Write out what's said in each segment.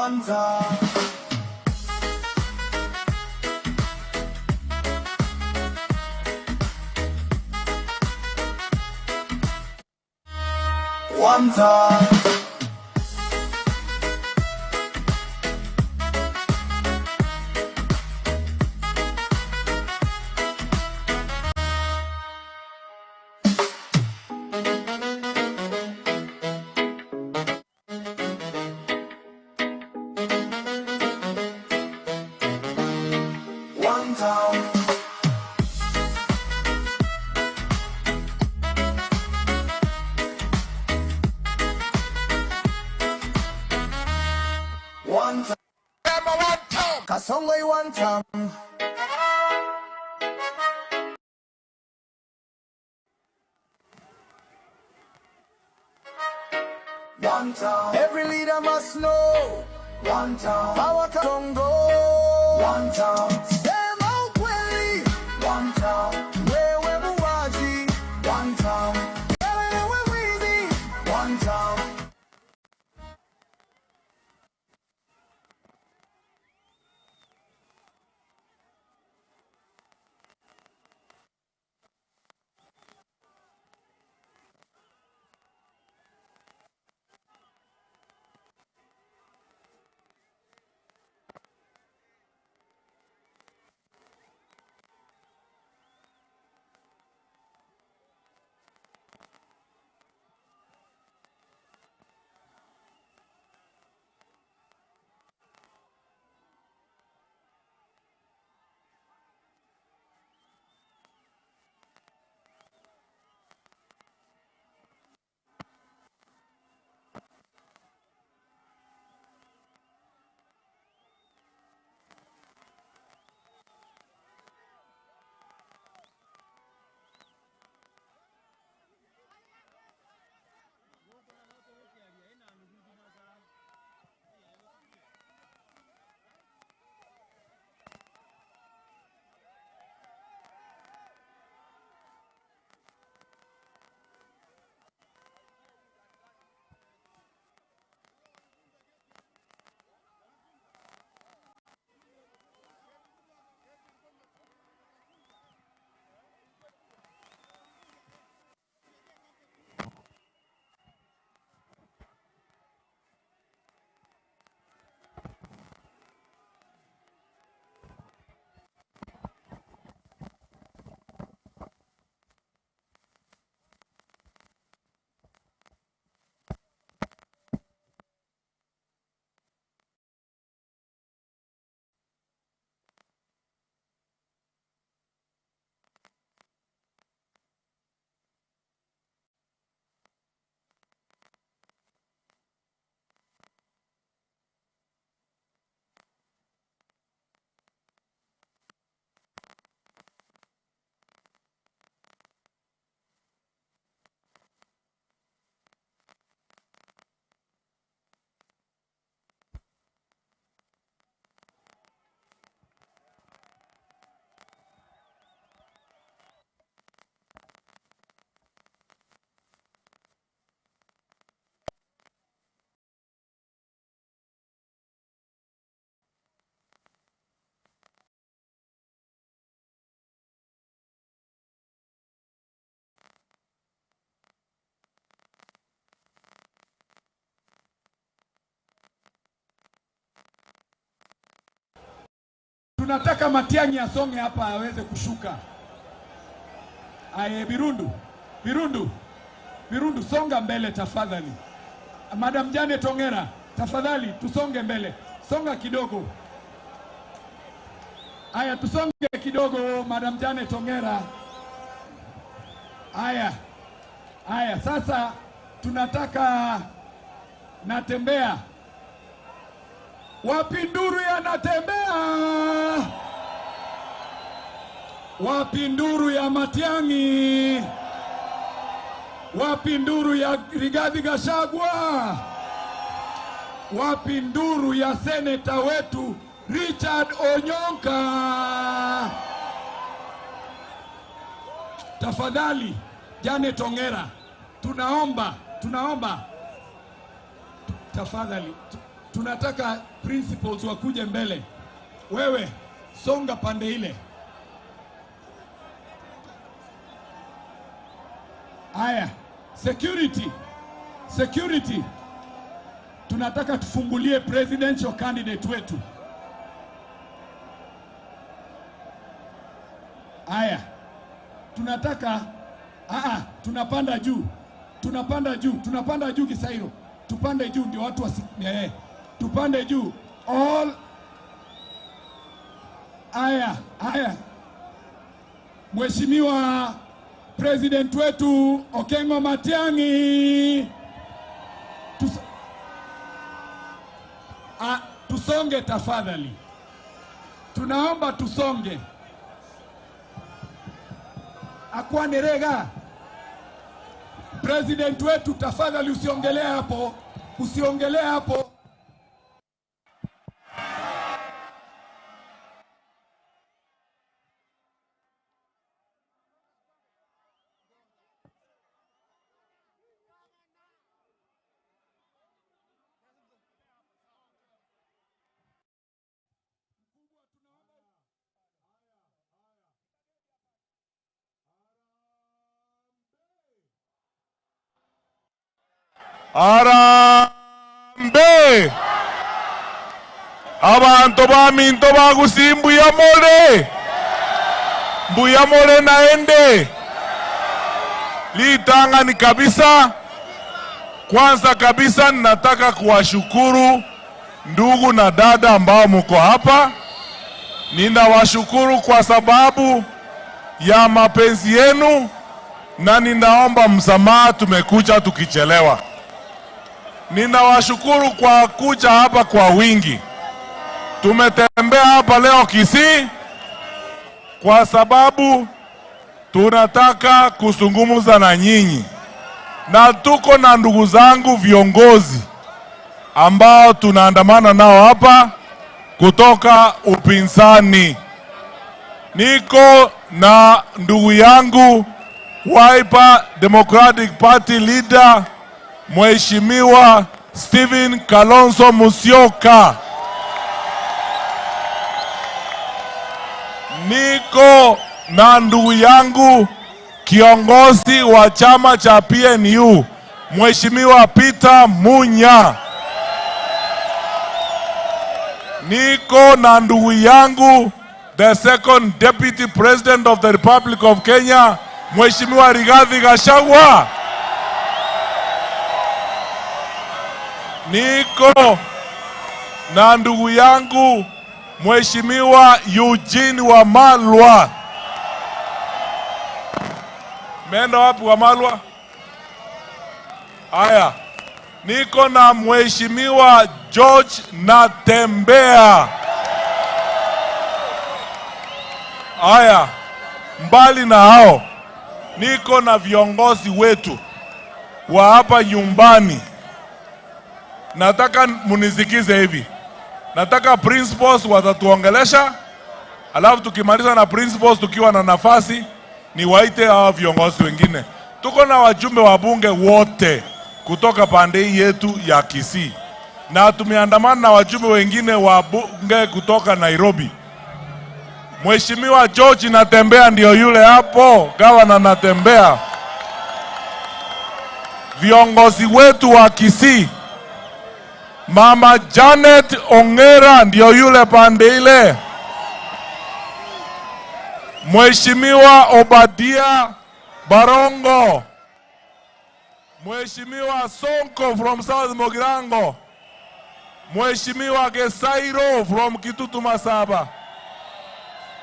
One time. One time. One town. One time. Kasongo one time. One time. Every leader must know. One time. Power Kasongo. One time. Sema ukweli. One time. Wewe muuaji. One time. Wewe mwizi. One time. Tunataka Matiang'i asonge hapa aweze kushuka. Aye, Birundu. Birundu. Birundu, songa mbele tafadhali. Madam Janet Ongera, tafadhali tusonge mbele. Songa kidogo. Aya, tusonge kidogo Madam Janet Ongera. Aya. Aya, sasa tunataka Natembea. Wapi nduru ya Natembea? Wapi nduru ya Matiang'i? Wapi nduru ya Rigathi Gachagua? Wapi nduru ya seneta wetu Richard Onyonka? Tafadhali Janet Ongera, tunaomba, tunaomba tafadhali. Tunataka principals wakuje mbele. Wewe songa pande ile. Aya, security. Security. Tunataka tufungulie presidential candidate wetu. Aya, tunataka tunapanda juu. Tunapanda juu, tunapanda juu Kisairo. Tupande juu ndio watu wasi tupande juu. All. Aya, aya. Mheshimiwa President wetu Okengo Matiang'i. Tusonge tafadhali. Tunaomba tusonge. Akwanerega. President wetu tafadhali usiongelee hapo. Usiongelee hapo. Arambe! Abantu baminto bagusi mbuyamole! Mbuyamole naende! Litanga ni kabisa. Kwanza kabisa nataka kuwashukuru ndugu na dada ambao mko hapa. Ninawashukuru kwa sababu ya mapenzi yenu na ninaomba msamaha tumekuja tukichelewa. Ninawashukuru kwa kuja hapa kwa wingi. Tumetembea hapa leo Kisii kwa sababu tunataka kuzungumza na nyinyi. Na tuko na ndugu zangu viongozi ambao tunaandamana nao hapa kutoka upinzani. Niko na ndugu yangu Wiper Democratic Party leader Mheshimiwa Stephen Kalonzo Musyoka. Niko na ndugu yangu kiongozi wa chama cha PNU Mheshimiwa Peter Munya. Niko na ndugu yangu the second deputy president of the Republic of Kenya Mheshimiwa Rigathi Gachagua. Niko na ndugu yangu Mheshimiwa Eugene Wamalwa. Meenda wapi Wamalwa? Aya, niko na Mheshimiwa George Natembea. Aya, mbali na hao niko na viongozi wetu wa hapa nyumbani. Nataka munisikize hivi. Nataka principals watatuongelesha, alafu tukimaliza na principals tukiwa na nafasi ni waite hawa viongozi wengine. Tuko na wajumbe wa bunge wote kutoka pande hii yetu ya Kisii, na tumeandamana na wajumbe wengine wa bunge kutoka Nairobi. Mheshimiwa George Natembea ndio yule hapo, gavana Natembea. Viongozi wetu wa Kisii, Mama Janet Ongera ndio yule pande ile. Mheshimiwa Obadia Barongo, Mheshimiwa Sonko from South Mogirango, Mheshimiwa Gesairo from Kitutu Masaba,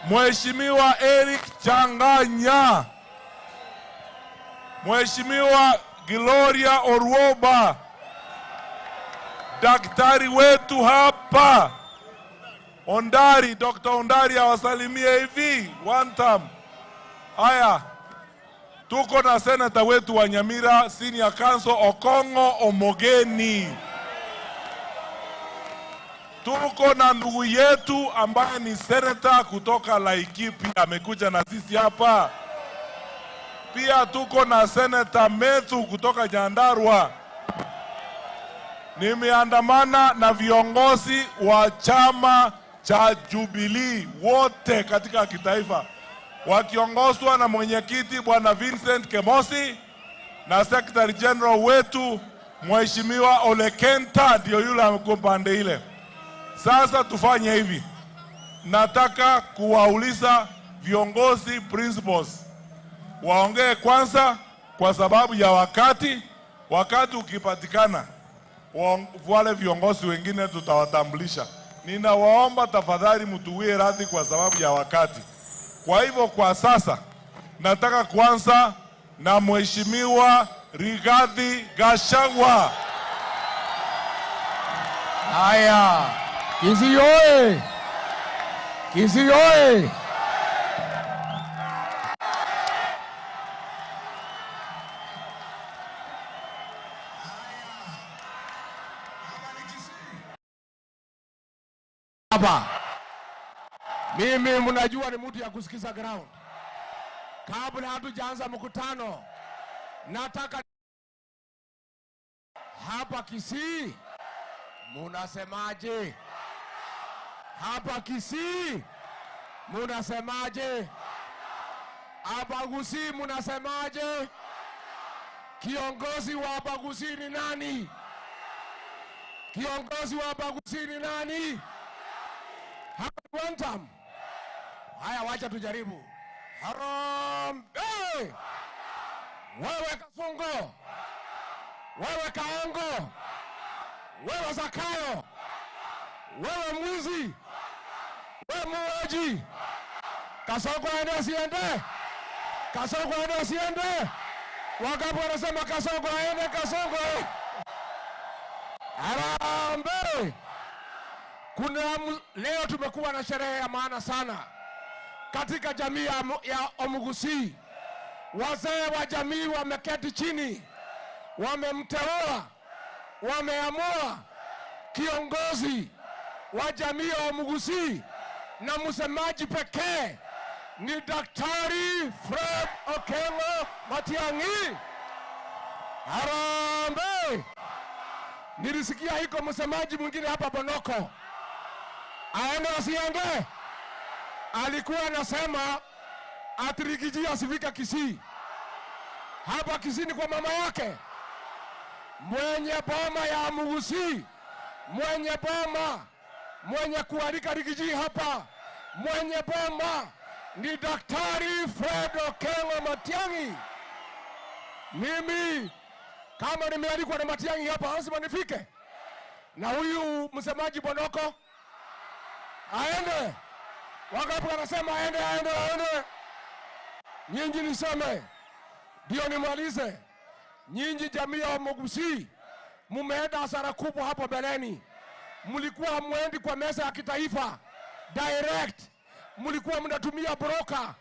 Mheshimiwa Eric Changanya, Mheshimiwa Gloria Oruoba, daktari wetu hapa Ondari, Dr. Ondari awasalimie hivi one time. Haya, tuko na senata wetu wa Nyamira Senior Council Okongo Omogeni. Tuko na ndugu yetu ambaye ni senata kutoka Laikipia, amekuja na sisi hapa. Pia tuko na senata Methu kutoka Nyandarua. Nimeandamana na viongozi wa chama cha Jubilee wote katika kitaifa, wakiongozwa na mwenyekiti Bwana Vincent Kemosi na Secretary General wetu Mheshimiwa Ole Kenta, ndio yule amekuwa pande ile. Sasa tufanye hivi, nataka kuwauliza viongozi principals waongee kwanza, kwa sababu ya wakati. Wakati ukipatikana, wale viongozi wengine tutawatambulisha. Ninawaomba tafadhali mtuwie radhi kwa sababu ya wakati. Kwa hivyo kwa sasa nataka kuanza na Mheshimiwa Rigathi Gachagua. Haya, Kisii oye! Kisii oye! Hapa mimi mnajua ni mtu ya kusikiza ground. Kabla hatujaanza mkutano, nataka hapa Kisii munasemaje? Hapa Kisii munasemaje? Hapa Gusii munasemaje? Kiongozi wa hapa Gusii ni nani? Kiongozi wa hapa Gusii ni nani? Hapa one time. Haya, wacha tujaribu. Harambee! Wewe Kasungo, wewe Kaongo, wewe Zakayo, wewe mwizi, wewe muuaji, Kasongo aende asiende? Kasongo aende asiende? Wangapi wanasema Kasongo aende? Kasongo harambee! Kuna leo tumekuwa na sherehe ya maana sana katika jamii ya Omugusii. Wazee wa jamii wameketi chini, wamemteua, wameamua kiongozi wa jamii ya Omugusii na msemaji pekee ni Daktari Fred Okengo Matiang'i. Harambee! Nilisikia iko msemaji mwingine hapa Bonoko, aende asiende? Alikuwa anasema ati Riggy G asifika Kisii. Hapa Kisii ni kwa mama yake. Mwenye boma ya Mugusii, mwenye boma, mwenye kualika Riggy G hapa, mwenye boma ni Daktari Fred Okengo Matiang'i. Mimi kama nimealikwa na Matiang'i hapa, lazima nifike. Na huyu msemaji Bonoko aende. Wangapi wanasema aende, aende, aende? Nyinyi niseme, ndio nimalize. Nyinyi jamii ya Omugusii mumeenda hasara kubwa hapo mbeleni. Mlikuwa hamwendi kwa meza ya kitaifa direct, mlikuwa mnatumia broker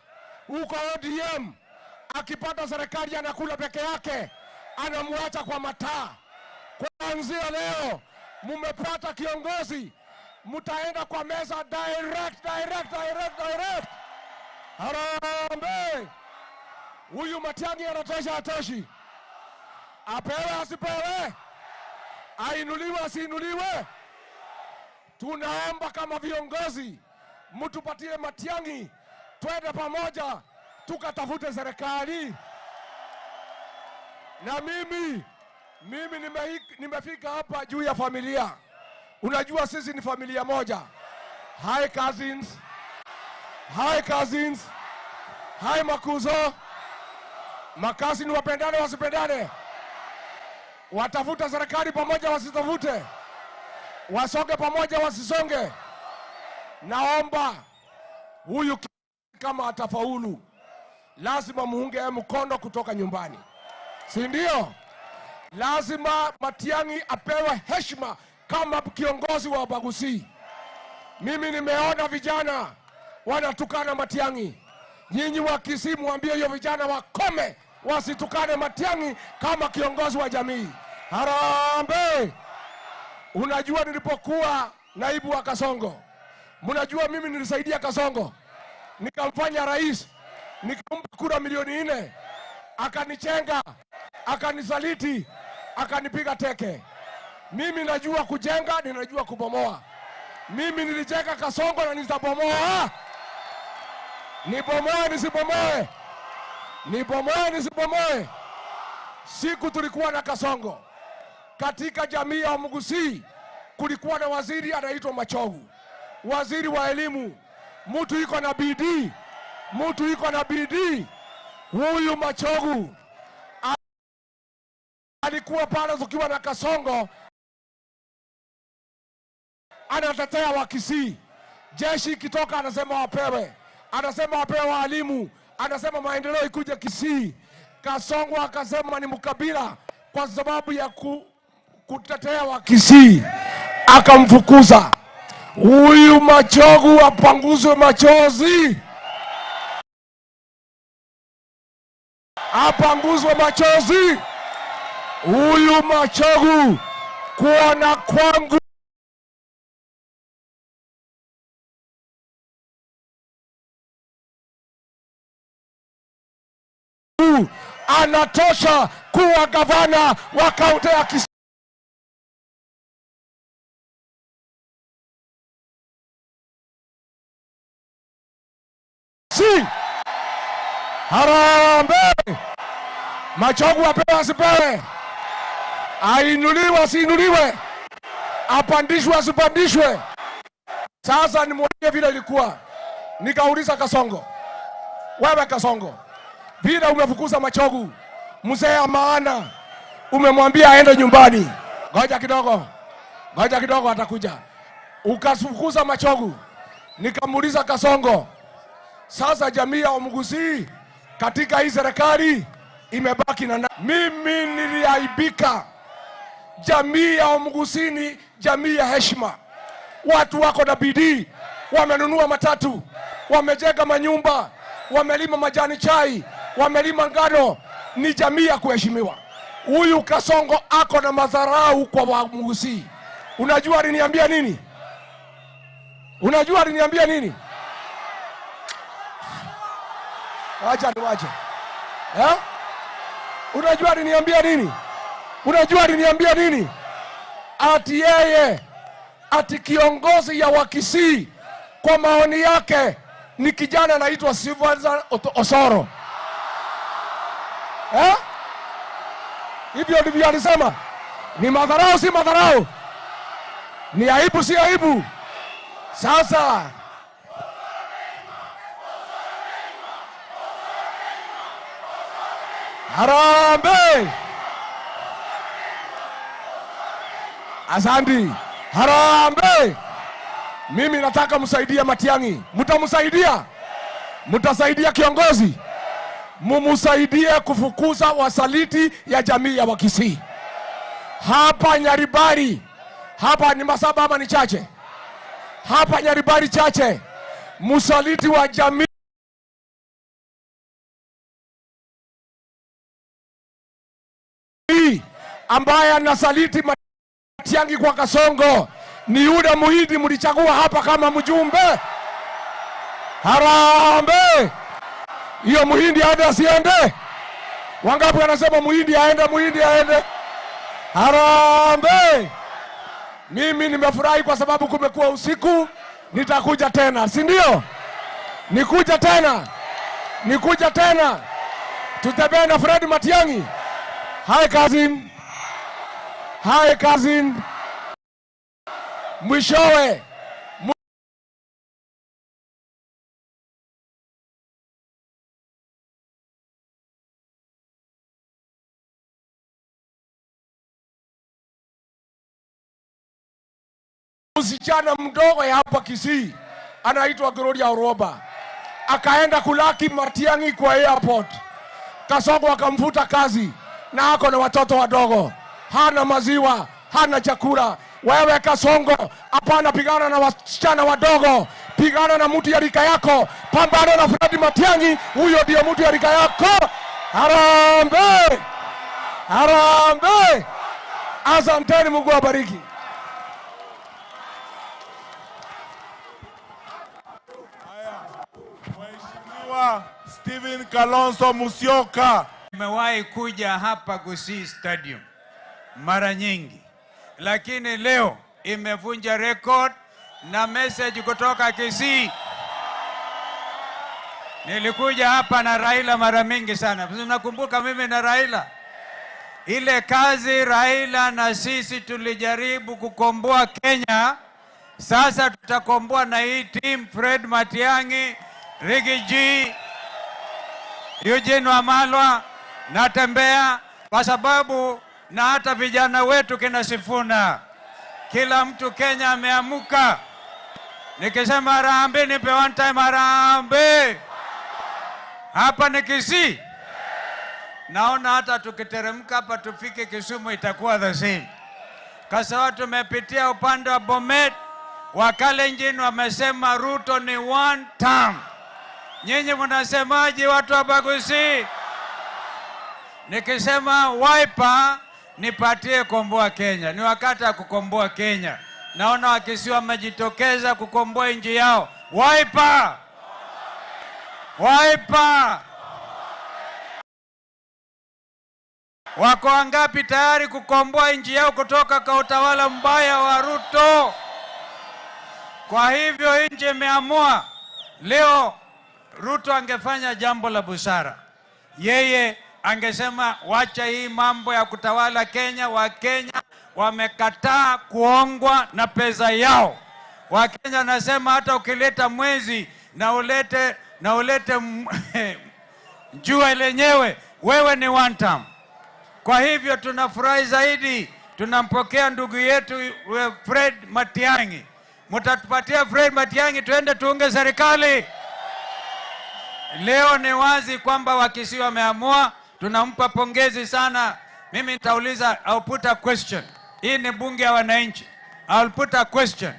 huko ODM. Akipata serikali anakula peke yake, anamwacha kwa mataa. Kuanzia leo mumepata kiongozi, mtaenda kwa meza direct, direct, direct, direct. Harambee! Huyu Matiang'i anatosha, hatoshi? Apewe asipewe? Ainuliwe asiinuliwe? Tunaomba kama viongozi mtupatie Matiang'i, twende pamoja tukatafute serikali. Na mimi nimefika hapa juu ya familia. Unajua sisi ni familia moja. Hi cousins. Hi cousins. Hi makuzo. Makasi ni wapendane wasipendane? Watafuta serikali pamoja wasitafute? Wasonge pamoja wasisonge? Naomba huyu kama atafaulu, lazima muunge mkono kutoka nyumbani, si ndio? Lazima Matiang'i apewe heshima kama kiongozi wa Abagusii. Mimi nimeona vijana wanatukana Matiang'i. Nyinyi wa Kisii muambie hiyo vijana wakome, wasitukane Matiang'i kama kiongozi wa jamii. Harambee! Unajua nilipokuwa naibu wa Kasongo, mnajua mimi nilisaidia Kasongo, nikamfanya rais, nikampa kura milioni 4, akanichenga, akanisaliti, akanipiga teke. Mimi najua kujenga, ninajua kubomoa. Mimi nilijenga Kasongo na nitabomoa. Nibomoe nisibomoe? Nibomoe nisibomoe? Siku tulikuwa na Kasongo katika jamii ya Mugusii, kulikuwa na waziri anaitwa Machogu, waziri wa elimu. Mtu iko na bidii, mtu iko na bidii. Huyu Machogu alikuwa pale tukiwa na Kasongo, anatetea Wakisii. Jeshi ikitoka anasema wapewe, anasema wapewe walimu, anasema maendeleo ikuje Kisii. Kasongo akasema ni mkabila kwa sababu ya kutetea Wakisii, akamfukuza. Huyu Machogu apanguzwe machozi, apanguzwe machozi. Huyu Machogu, kuona kwangu anatosha kuwa gavana wa kaunti ya Kisii. Harambee! Machogu apewe asipewe? Ainuliwe asiinuliwe? Apandishwe asipandishwe? Sasa nimwambie vile ilikuwa. Nikauliza Kasongo, wewe Kasongo, vile umefukuza Machogu, mzee wa maana, umemwambia aende nyumbani. Ngoja kidogo, ngoja kidogo, atakuja. Ukafukuza Machogu. Nikamuuliza Kasongo, sasa jamii ya Mugusii katika hii serikali imebaki na mimi niliaibika. Jamii ya Mugusii ni jamii ya heshima. Watu wako na bidii, wamenunua matatu, wamejenga manyumba, wamelima majani chai, wamelima ngano. Ni jamii ya kuheshimiwa. Huyu Kasongo ako na madharau kwa Wamugusii. Unajua aliniambia nini? Unajua aliniambia nini? Wacha niwache. Eh? Unajua aliniambia nini? Unajua aliniambia nini? Ati yeye, ati kiongozi ya Wakisii kwa maoni yake ni kijana anaitwa Sylvanus Osoro. Eh? Hivyo ndivyo alisema. Ni madharau si madharau? Ni aibu si aibu? Sasa harambee! Asante. Harambee! Mimi nataka msaidie Matiang'i. Mtamsaidia? Mtasaidia kiongozi? Mumsaidie kufukuza wasaliti ya jamii ya Wakisii. Hapa Nyaribari, hapa ni masaba ama ni chache? Hapa Nyaribari chache, msaliti wa jamii ambaye anasaliti Matiang'i kwa Kasongo ni yule Muhindi mlichagua hapa kama mjumbe. Harambee! Hiyo Muhindi aende asiende? Wangapi wanasema Muhindi aende, Muhindi aende? Harambee! Mimi nimefurahi kwa sababu kumekuwa usiku, nitakuja tena, si ndio? Nikuja tena. Nikuja tena. Tutembee na Fred Matiang'i. Hi cousin. Hi cousin. Mwishowe msichana mdogo ya hapa Kisii anaitwa Gloria Oroba akaenda kulaki Matiang'i kwa airport. Kasongo akamfuta kazi na ako na watoto wadogo, hana maziwa, hana chakula. Wewe Kasongo, hapana, pigana na wasichana wadogo, pigana na mtu ya rika yako, pambana na Fred Matiang'i, huyo ndio mtu ya rika yako. Harambee! Harambee! Asanteni, Mungu awabariki. Mheshimiwa Stephen Kalonzo Musyoka. Nimewahi kuja hapa Gusii Stadium mara nyingi, lakini leo imevunja record na message kutoka Kisii. Nilikuja hapa na Raila mara mingi sana. Mnakumbuka mimi na Raila? Ile kazi Raila na sisi tulijaribu kukomboa Kenya, sasa tutakomboa na hii team, Fred Matiang'i, Riggy G, Eugene Wamalwa, Natembea, kwa sababu na hata vijana wetu kina Sifuna. Kila mtu Kenya ameamuka. Nikisema harambee, nipe one time harambee. Hapa ni Kisii. Naona hata tukiteremka hapa tufike Kisumu itakuwa the same. Kwa sababu tumepitia upande wa Bomet, Wakalenjin wamesema Ruto ni one term. Nyinyi mnasemaje watu wa Bagusi? Nikisema Wiper nipatie komboa Kenya. Ni wakati wa kukomboa Kenya. Naona Wakisii wamejitokeza kukomboa nchi yao. Wiper! Wiper! Wako wangapi tayari kukomboa nchi yao kutoka kwa utawala mbaya wa Ruto? Kwa hivyo nchi imeamua leo. Ruto angefanya jambo la busara. Yeye angesema wacha hii mambo ya kutawala Kenya. Wakenya wamekataa kuongwa na pesa yao. Wakenya nasema hata ukileta mwezi na ulete jua lenyewe, wewe ni one term. Kwa hivyo tunafurahi zaidi, tunampokea ndugu yetu Fred Matiang'i. Mtatupatia Fred Matiang'i tuende tuunge serikali. Leo ni wazi kwamba Wakisii wameamua, tunampa pongezi sana. Mimi nitauliza, I'll put a question. Hii ni bunge ya wananchi. I'll put a question.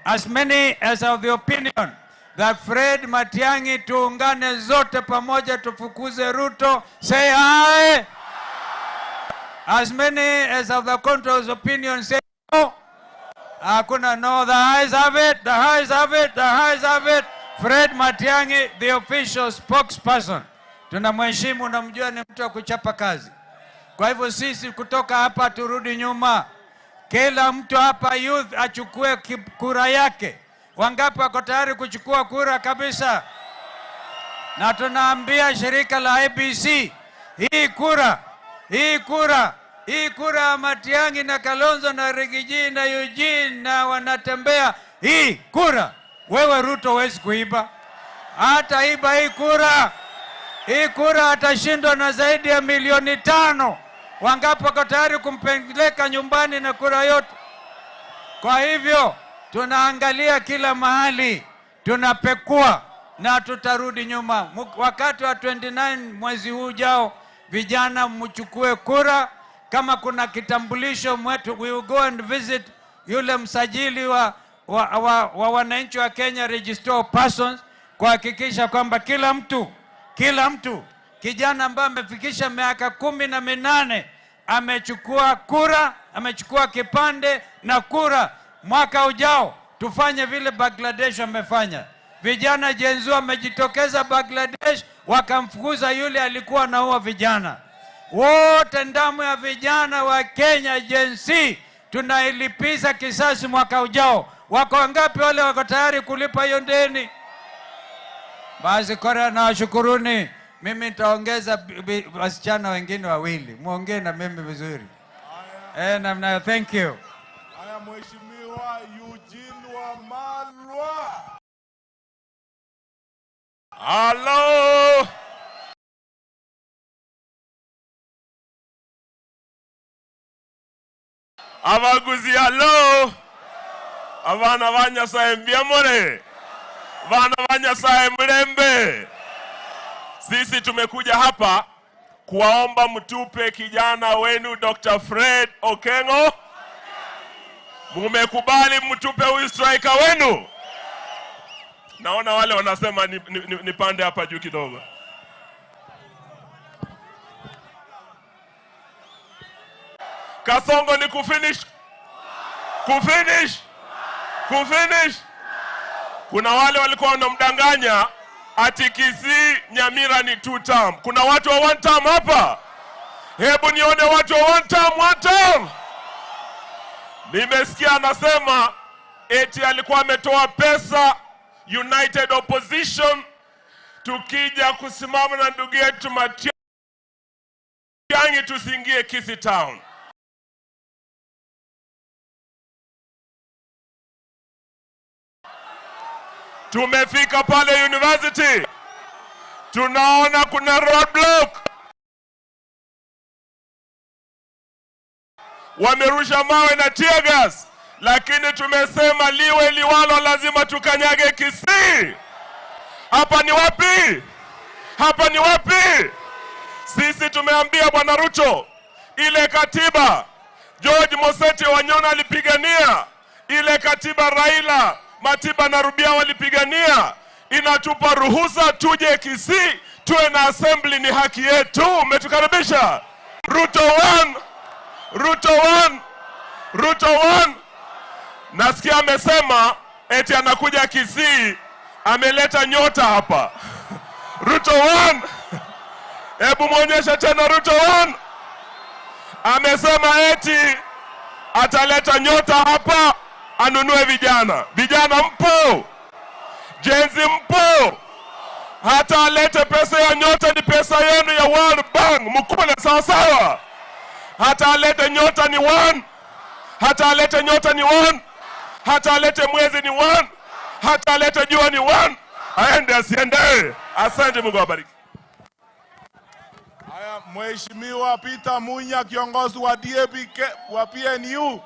As many as of the opinion that Fred Matiang'i tuungane zote pamoja tufukuze Ruto, say aye. As many as of the contrary opinion say no. Hakuna no, the ayes have it, the ayes have it, the ayes have it. Fred Matiang'i, the official spokesperson. Tunamheshimu, namjua ni mtu wa kuchapa kazi. Kwa hivyo sisi kutoka hapa turudi nyuma. Kila mtu hapa youth achukue kura yake. Wangapi wako tayari kuchukua kura kabisa? Na tunaambia shirika la IEBC, hii kura, hii kura, hii kura ya Matiang'i na Kalonzo na Riggy G na Eugene na wanatembea, hii kura wewe Ruto huwezi kuiba. Hata iba hii kura. Hii kura atashindwa na zaidi ya milioni 5. Wangapi wako tayari kumpeleka nyumbani na kura yote? Kwa hivyo tunaangalia kila mahali, tunapekua na tutarudi nyuma. Wakati wa 29 mwezi huu ujao, vijana mchukue kura. Kama kuna kitambulisho mwetu, we will go and visit yule msajili wa wananchi wa Kenya, Registrar of Persons, kuhakikisha kwamba kila mtu kijana ambaye amefikisha miaka 18 amechukua kura, amechukua kipande na kura. Mwaka ujao tufanye vile Bangladesh wamefanya. Vijana Gen Z wamejitokeza Bangladesh, wakamfukuza yule alikuwa anaua vijana. Wote damu ya vijana wa Kenya Gen Z tunailipiza kisasi mwaka ujao. Wako wangapi wale wako tayari kulipa hiyo deni? Basi Korea na washukuruni. Mimi nitaongeza wasichana wengine wawili. Muongee na mimi vizuri. Namna, thank you. Haya, Mheshimiwa Eugene Wamalwa. Hello. Abaguzi hello. Abana ba Nyasaye mbiamore. Bana ba Nyasaye mlembe. Sisi tumekuja hapa kuwaomba mtupe kijana wenu Dr. Fred Okengo. Mumekubali mtupe huyu striker wenu? Naona wale wanasema nipande hapa juu kidogo. Kasongo ni kufinish. Kufinish. Kufinish. Kuna wale walikuwa wanamdanganya ati Kisii Nyamira ni 2 term. Kuna watu wa 1 term hapa? Hebu nione watu wa 1 term, 1 term. Nimesikia anasema eti alikuwa ametoa pesa United Opposition, tukija kusimama na ndugu yetu Matiang'i tusiingie Kisii Town. Tumefika pale university, tunaona kuna roadblock, wamerusha mawe na tear gas, lakini tumesema liwe liwalo, lazima tukanyage Kisii. Hapa ni wapi? Hapa ni wapi? Sisi tumeambia Bwana Ruto, ile katiba George Moseti Wanyona alipigania, ile katiba Raila Matiba na Rubia walipigania, inatupa ruhusa tuje Kisii tuwe na assembly, ni haki yetu. Umetukaribisha. Ruto 1, Ruto 1, Ruto 1. Nasikia amesema eti anakuja Kisii, ameleta nyota hapa. Ruto 1. Hebu muonyeshe tena Ruto 1. Amesema eti ataleta nyota hapa anunue vijana. Vijana mpo? Jenzi mpo? Hata alete pesa ya nyota, ni pesa yenu ya World Bank, mkule sawa sawa. Hata alete nyota ni one, hata alete nyota ni one, hata alete mwezi ni one, hata alete jua ni one. Aende asiende. Asante, Mungu awabariki. Haya, Mheshimiwa Peter Munya, kiongozi wa DAP wa PNU.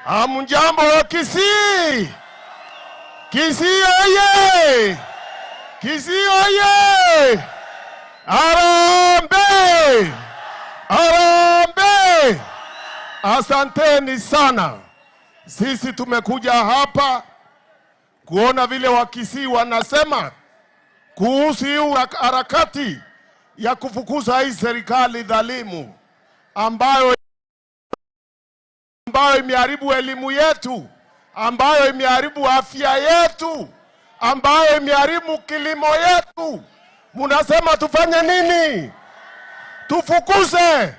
Hamjambo wa Kisii. Kisii oye! Kisii oye! Harambee! Harambee! Asanteni sana. Sisi tumekuja hapa kuona vile Wakisii wanasema kuhusu hii harakati ya kufukuza hii serikali dhalimu ambayo imeharibu elimu yetu, ambayo imeharibu afya yetu, ambayo imeharibu kilimo yetu. Munasema tufanye nini? Tufukuze!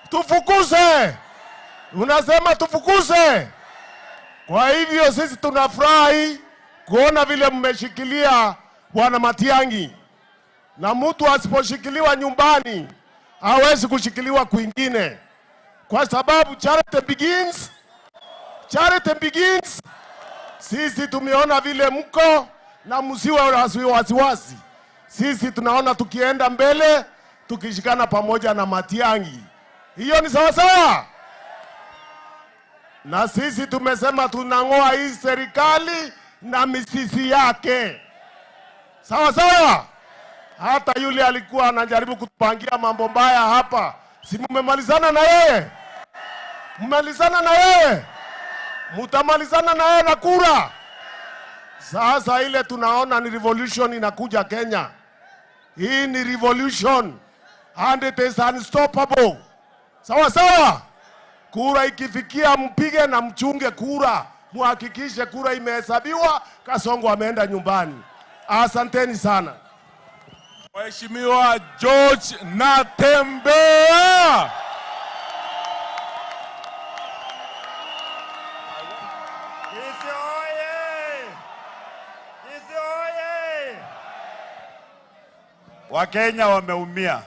Tufukuze! Unasema tufukuze! Kwa hivyo sisi tunafurahi kuona vile mmeshikilia Bwana Matiang'i. Na mtu asiposhikiliwa nyumbani hawezi kushikiliwa kwingine, kwa sababu charity begins, charity begins. Sisi tumeona vile mko na msiwe wasiwasi. Sisi tunaona tukienda mbele tukishikana pamoja na Matiang'i. Hiyo ni sawa sawa. Na sisi tumesema tunang'oa hii serikali na misisi yake. Sawa sawa. Hata yule alikuwa anajaribu kutupangia mambo mbaya hapa, si mmemalizana na yeye? Mmemalizana na yeye? Mutamalizana na yeye na kura. Sasa ile tunaona ni revolution inakuja Kenya. Hii ni revolution and it is unstoppable. Sawa sawa. Kura ikifikia mpige na mchunge kura, muhakikishe kura imehesabiwa, Kasongo ameenda nyumbani. Asanteni sana. Mheshimiwa George Natembeya. Kisii oye! Kisii oye! Wakenya wameumia.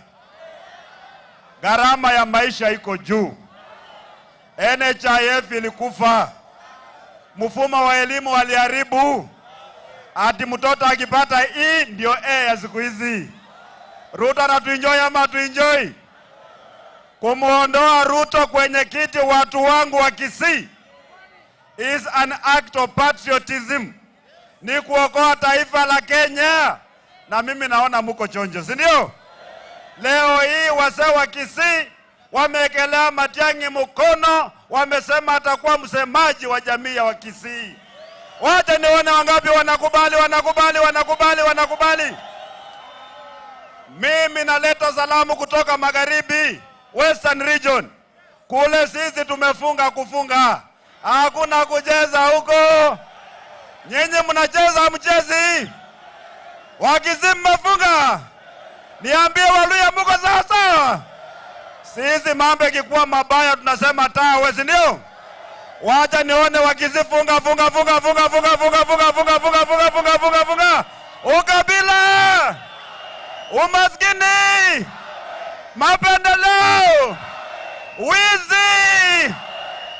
Gharama ya maisha iko juu. NHIF ilikufa. Mfumo wa elimu waliharibu. Ati mtoto akipata E ndio A ya siku hizi. Ruto anatuenjoy ama atuenjoy? Kumuondoa Ruto kwenye kiti, watu wangu wa Kisii, is an act of patriotism. Ni kuokoa taifa la Kenya. Na mimi naona muko chonjo, si ndio? Leo hii wazee wa Kisii wameekelea Matiang'i mkono, wamesema atakuwa msemaji wa jamii ya Wakisii. Wacha nione wangapi wanakubali, wanakubali, wanakubali, wanakubali. Mimi naleta salamu kutoka magharibi, Western Region. Kule sisi tumefunga kufunga. Hakuna kucheza huko. Nyinyi mnacheza mchezi. Wakisii mmefunga. Niambie Waluya mko sawa sawa? Sisi mambo ikikuwa mabaya tunasema tawe, si ndio? Wacha nione wakizifunga funga funga funga funga funga funga funga funga funga funga funga funga. Ukabila, umaskini, mapendeleo, wizi.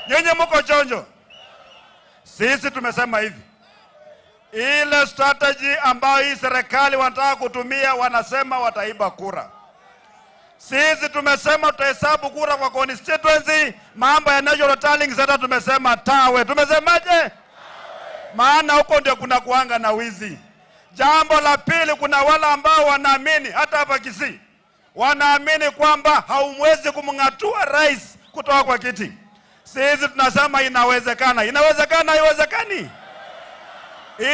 Nyinyi mko chonjo. Sisi tumesema hivi, ile strategy ambayo hii serikali wanataka kutumia, wanasema wataiba kura. Sisi tumesema tutahesabu kura kwa constituency. Mambo ya National Tallying Center tumesema tawe. Tumesemaje? Maana huko ndio kuna kuanga na wizi. Jambo la pili, kuna wale ambao wanaamini hata hapa Kisii wanaamini kwamba haumwezi kumng'atua rais kutoka kwa kiti. Sisi tunasema inawezekana. Inawezekana, haiwezekani?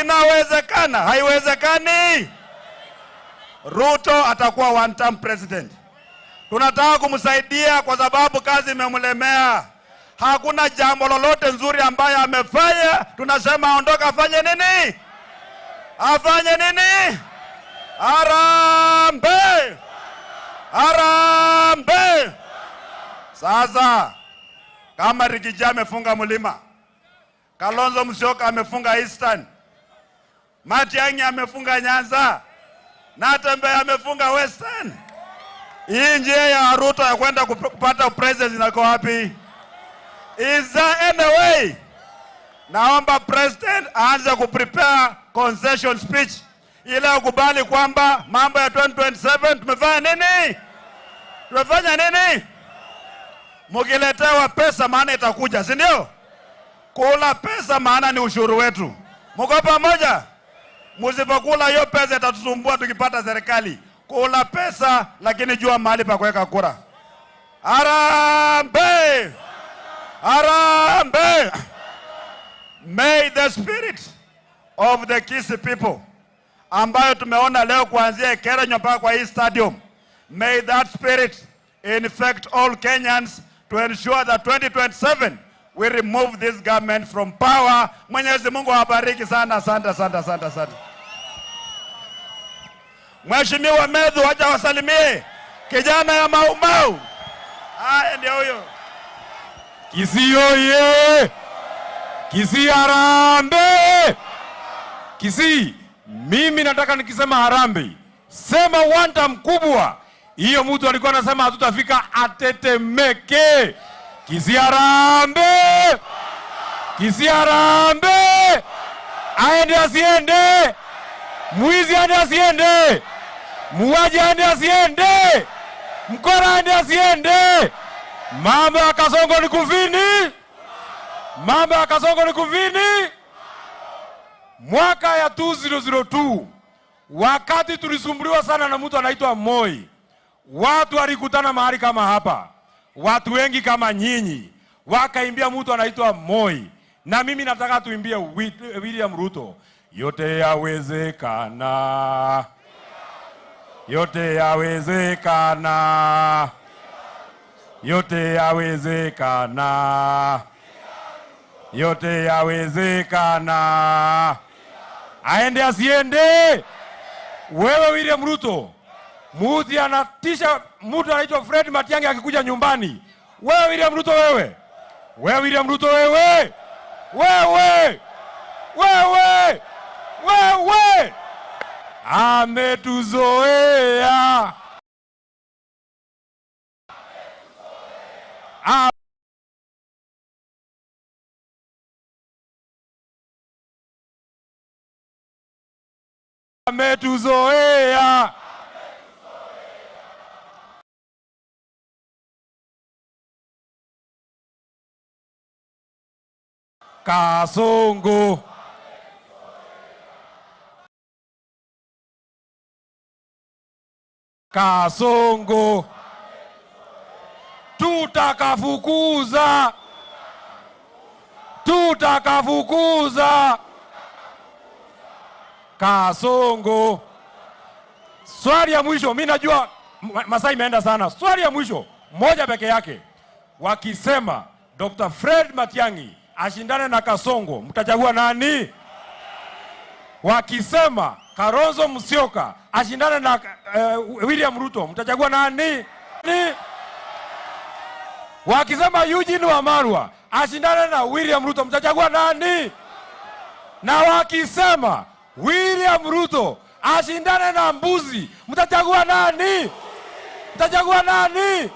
Inawezekana, haiwezekani? Ruto atakuwa one term president. Tunataka kumsaidia kwa sababu kazi imemlemea. Hakuna jambo lolote nzuri ambayo amefanya. Tunasema aondoka, afanye nini? Afanye nini? Harambee! Harambee! Sasa kama Rigija amefunga mlima, Kalonzo Musyoka amefunga Eastern, Matiang'i amefunga Nyanza, Natembeya amefunga Western. Hii njia ya Ruto ya kwenda kupata president inako wapi? Is there any way? Naomba president aanze kuprepare concession speech ile akubali kwamba mambo ya 2027 tumefanya nini? Tumefanya nini? Mkiletewa pesa maana itakuja, si ndio? Kula pesa maana ni ushuru wetu. Mko pamoja? Msipokula hiyo pesa itatusumbua tukipata serikali. Kula pesa lakini jua mahali pa kuweka kura. Harambee! Harambee! May the spirit of the Kisii people ambayo tumeona leo kuanzia Kerenyo mpaka kwa hii stadium, may that spirit infect all Kenyans to ensure that 2027 we remove this government from power. Mwenyezi Mungu awabariki sana. Asante, asante, asante, asante. Mheshimiwa Medhu, acha wasalimie kijana ya Mau Mau. Haya, ndio huyo. Kisii oye! Kisii harambee! Kisii, mimi nataka nikisema harambee, sema wanta mkubwa. Hiyo mtu alikuwa anasema hatutafika, atetemeke. Kisii harambee! Kisii harambee! Aende asiende? Mwizi aende asiende? Muuaji aende asiende? Mkora aende asiende? Mambo ya Kasongo ni kuvini. Mambo ya Kasongo ni kuvini. Mwaka ya 2002 wakati tulisumbuliwa sana na mtu anaitwa Moi, watu walikutana mahali kama hapa, watu wengi kama nyinyi wakaimbia mtu anaitwa Moi, na mimi nataka tuimbie William Ruto. Yote yawezekana, yote yawezekana, yote yawezekana, yote yawezekana. Aende asiende? Wewe William Ruto, muti anatisha mtu anaitwa Fred Matiang'i akikuja nyumbani. Wewe William Ruto wewe. Wewe William Ruto wewe. Wewe. Wewe. Wewe. Ametuzoea. Ametuzoea. Kasongo. Kasongo. Tutakafukuza. Tutakafukuza. Kasongo. Swali ya mwisho, mimi najua masaa imeenda sana. Swali ya mwisho moja peke yake. Wakisema Dr. Fred Matiang'i ashindane na Kasongo, mtachagua nani? Wakisema Kalonzo Musyoka ashindane na William Ruto, mtachagua nani? Ni? Wakisema Eugene Wamalwa ashindane na William Ruto, mtachagua nani? Na wakisema William Ruto ashindane na mbuzi, mtachagua nani? Mtachagua nani?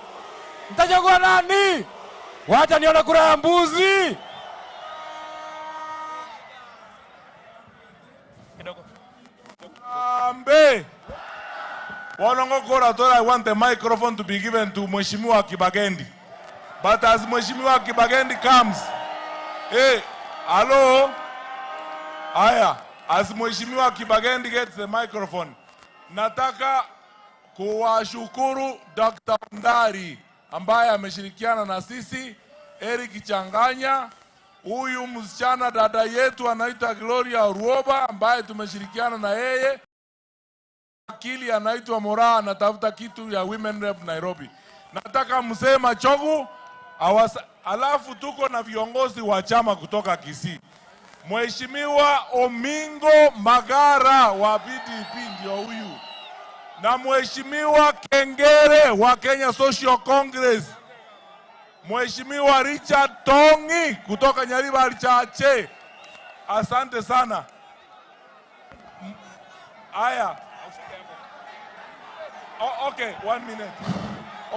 Mtachagua nani? Wacha nione kura ya mbuzi. Ambe. Walongo Kora told I want the microphone to be given to Mheshimiwa Kibagendi. But as Mheshimiwa Kibagendi comes, hey, hello? Aya, as Mheshimiwa Kibagendi gets the microphone, nataka kuwashukuru Dr. Ndari ambaye ameshirikiana na sisi, Eric Changanya, huyu msichana dada yetu anaitwa Gloria Ruoba ambaye tumeshirikiana na yeye, akili anaitwa Moraa anatafuta kitu ya Women Rep Nairobi. Nataka mzee Machogu alafu tuko na viongozi wa chama kutoka Kisii. Mheshimiwa Omingo Magara wa PDP ndio huyu, na Mheshimiwa Kengere wa Kenya Social Congress, Mheshimiwa Richard Tongi kutoka Nyaribari Chache. Asante sana. Aya. Oh, okay, 1 minute.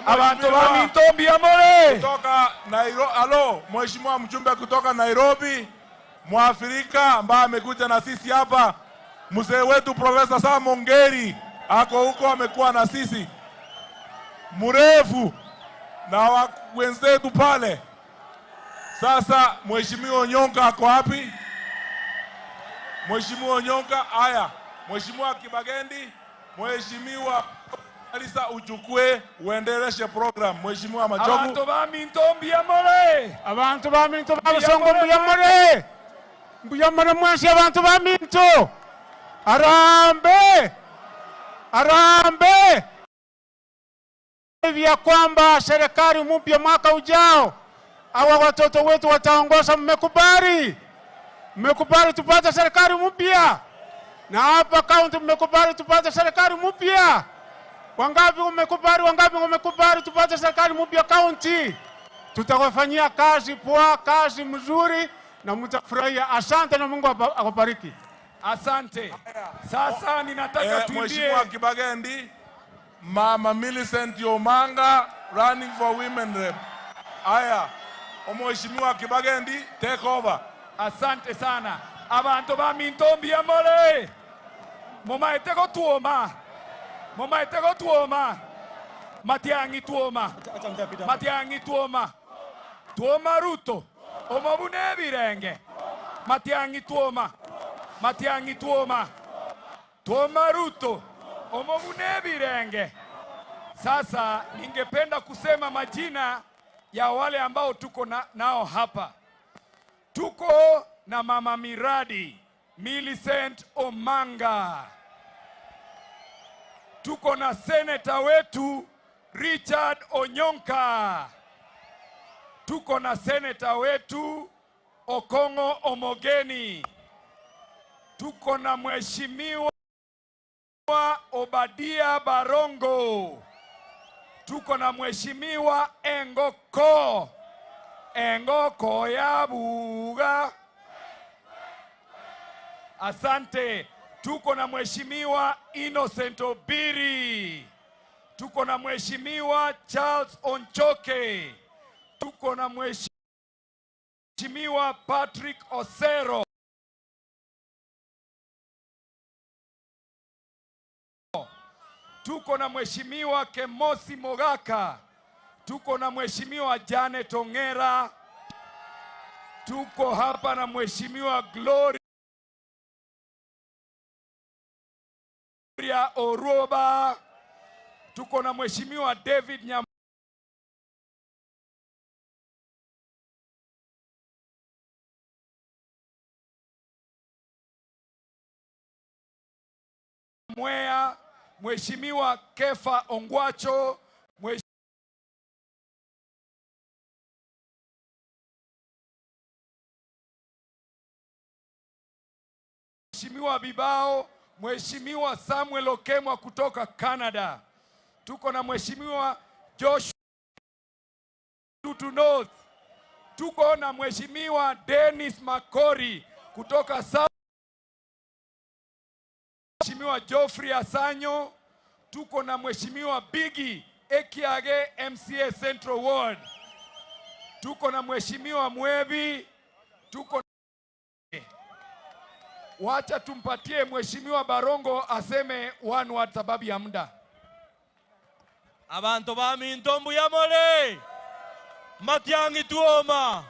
Abantu ba Mintombi amore. Kutoka Nairobi, alo, Mheshimiwa mjumbe kutoka Nairobi, Mwafrika ambaye amekuja na sisi hapa, mzee wetu Profesa Sam Ongeri ako huko, amekuwa na sisi mrefu na wenzetu pale. Sasa Mheshimiwa Onyonka ako wapi? Mheshimiwa Onyonka, haya, Mheshimiwa Kibagendi, Mheshimiwa Alisa uchukue uendeleshe program. Mheshimiwa Machogu. Abantu ba Mintombi amore. Abantu ba Minto babasongo mbuyamore. Mbuyamore mwansi abantu ba Minto. Arambe. Arambe. Hivi kwamba serikali mpya mwaka ujao hawa watoto wetu wataongoza, mmekubali? Mmekubali tupate serikali mpya? Na hapa kaunti mmekubali tupate serikali mpya? Wangapi mmekubali? Wangapi mmekubali tupate serikali mpya kaunti? Tutawafanyia kazi poa, kazi mzuri na mtafurahia. Asante na Mungu akubariki. Asante. Sasa ninataka tuimbie Mheshimiwa Kibagendi, Mama Millicent Omanga running for Women Rep. Aya, Mheshimiwa Kibagendi, take over. Asante sana. Abantu ba Mintombi amore. Mumaete gotuoma. Mumaete gotuoma. Matiang'i tuoma. Matiang'i tuoma. Tuoma Ruto. Omobune birenge. Matiang'i tuoma. Matiang'i tuoma. Tuoma Ruto. Omobune birenge. Sasa ningependa kusema majina ya wale ambao tuko nao hapa. Tuko na Mama Miradi Millicent Omanga. Tuko na seneta wetu Richard Onyonka. Tuko na seneta wetu Okongo Omogeni. Tuko na Mheshimiwa Obadia Barongo. Tuko na Mheshimiwa Engoko. Engoko ya Buga. Asante. Tuko na Mheshimiwa Innocent Obiri. Tuko na Mheshimiwa Charles Onchoke. Tuko na Mheshimiwa Patrick Osero. Tuko na Mheshimiwa Kemosi Mogaka. Tuko na Mheshimiwa Janet Ongera. Tuko hapa na Mheshimiwa Gloria Oroba. Tuko na Mheshimiwa David Nyamwea, Mheshimiwa Kefa Ongwacho, Mheshimiwa Bibao, Mheshimiwa Samuel Okemwa kutoka Canada. Tuko na Mheshimiwa Josh Kitutu North. Tuko na Mheshimiwa Dennis Makori kutoka South, Mheshimiwa Geoffrey Asanyo, tuko na Mheshimiwa Bigi Ekiage, MCA Central Ward, tuko na Mheshimiwa Mwebi, tuko. Wacha tumpatie Mheshimiwa Barongo aseme one word sababu ya muda. Abantu ba minto, mbuyamole. Matiang'i tuoma.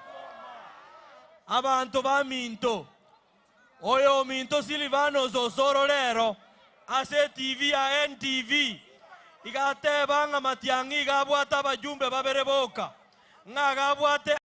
Abantu ba minto, oyo minto Silvano Sosoro lero ase TV ya NTV igateba ng'a Matiang'i gabwate abajumbe babere boka ng'a gabwate.